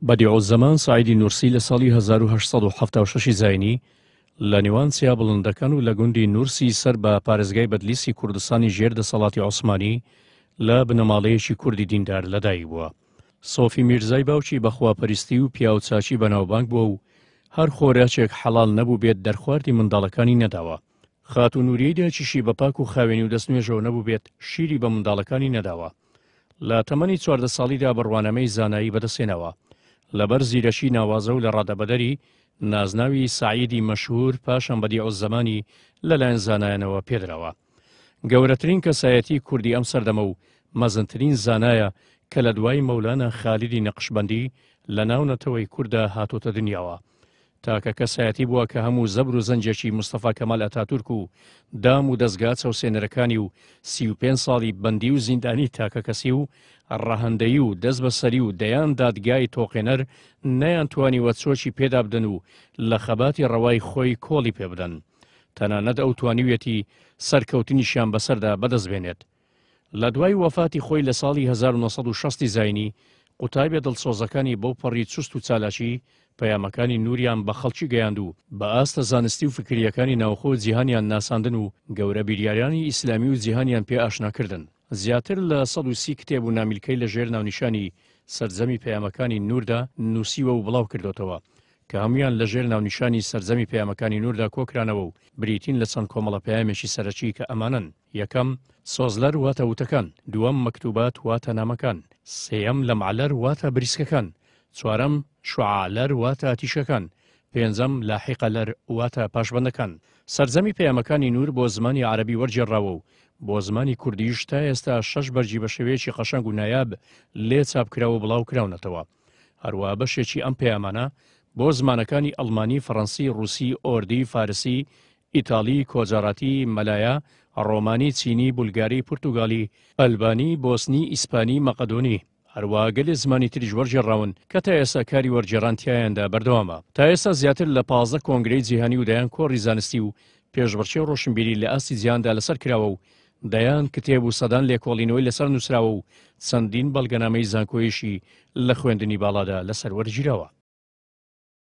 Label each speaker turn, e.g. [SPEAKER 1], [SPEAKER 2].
[SPEAKER 1] بەدیعوززەمان سەعیدی نوورسی لە ساڵی 1876 زاینی لە نێوان چیا بڵندەکان و لە گوندی نوورسی سەر بە پارێزگای بەدلیسی کوردستانی ژێر دەسەڵاتی عوسمانی لە بنەماڵەیەکی کوردی دیندار لەدایک بووە. سۆفی میرزای باوکی بە خواپەرستی و پیاوچاکی بەناوبانگ بووە و هەر خۆراکێک حەڵاڵ نەبووبێت دەرخواردی منداڵەکانی نەداوە. خاتوو نوریەی دایکیشی بە پاک و خاوێنی و دەستنوێژەوە نەبووبێت شیری بە منداڵەکانی نەداوە. لە تەمەنی 14 ساڵیدا بڕوانامەی زانایی بەدەستهێناوە. لەبەر زیرەکی ناوازە و لە ڕادەبەدەری نازناوی سەعیدی مەشهوور پاشان بەدیعوززەمانی لەلایەن زانایانەوە پێدراوە. گەورەترین کەسایەتی کوردی ئەم سەردەمە و مەزنترین زانایە کە لە دوای مەولانا خالیدی نەقشبەندی لە ناو نەتەوەی کورددا هاتۆتە دنیاوە. تاکە کەسایەتی بووە کە هەموو زەبر و زەنگێکی مستەفا کەمال ئەتاتورک و دام و دەزگا چەوسێنەرەکانی و 35 ساڵی بەندی و زیندانی تاکەکەسی و ڕەهەندەیی و دەستبەسەری و دەیان دادگای تۆقێنەر نەیانتوانیوە چۆکی پێدا بدەن و لە خەباتی ڕەوای خۆی کۆڵی پێ بدەن. تەنانەت ئەو توانیویەتی سەرکەوتنیشیان بەسەردا بەدەست بێنێت. لە دوای وەفاتی خۆی لە ساڵی 1960 زاینی، قوتابیە دڵسۆزەکانی بەو پەڕی چوست و چالاکی پەیامەکانی نوریان بە خەڵکی گەیاند و بە ئاستە زانستی و فکرییەکانی ناوخۆ و جیهانیان ناساندن و گەورە بیریارانی ئیسلامی و جیهانیان پێ ئاشنا کردن. زیاتر لە 130 کتێب و نامیلکەی لە ژێر ناونیشانی سەرجەمی پەیامەکانی نوردا نووسیوە و بڵاو کردۆتەوە کە هەموویان لە ژێر ناونیشانی سەرجەمی پەیامەکانی نوردا کۆکرانەوە و بریتین لە چەند کۆمەڵە پەیامێکی سەرەکی کە ئەمانەن، یەکەم، سۆزلەر واتە وتەکان، دووەم، مەکتوبات واتە نامەکان، سێیەم، لەمعەلەر واتە بریسکەکان، چوارەم، شوعاعلەر واتە تیشکەکان، پێنجەم، لاحیقەلەر واتە پاشبەندەکان. سەرجەمی پەیامەکانی نور بۆ زمانی عەرەبی وەرگێڕراوە و بۆ زمانی کوردیش تا ئێستا شەش بەرگی بە شێوەیەکی قەشەنگ و نایاب لێ چاپکراوە و بڵاوکراونەتەوە. هەروەها بەشێکی ئەم پەیامانە بۆ زمانەکانی ئەڵمانی، فەڕەنسی، ڕووسی، ئۆردی، فارسی، ئیتاڵی، کۆجاراتی، مەلایا، ڕۆمانی، چینی، بولگاری، پورتوگالی، ئەلبانی، بۆسنی، ئیسپانی، مەقەدۆنی، هەروەها گەلێ زمانی تریش وەرگێڕراون کە تا ئێستا کاری وەرگێڕان تیایاندا بەردەوامە. تا ئێستا زیاتر لە 15 کۆنگرەی جیهانی و دەیان کۆڕی زانستی و پێشبڕکێ ڕۆشنبیری لە ئاستی جیهاندا لەسەر کراوە و دەیان کتێب و سەدان لێکۆڵینەوەی لەسەر نووسراوە و چەندین بەڵگەنامەی زانکۆیشی لە خوێندنی باڵادا لەسەر وەرگیراوە.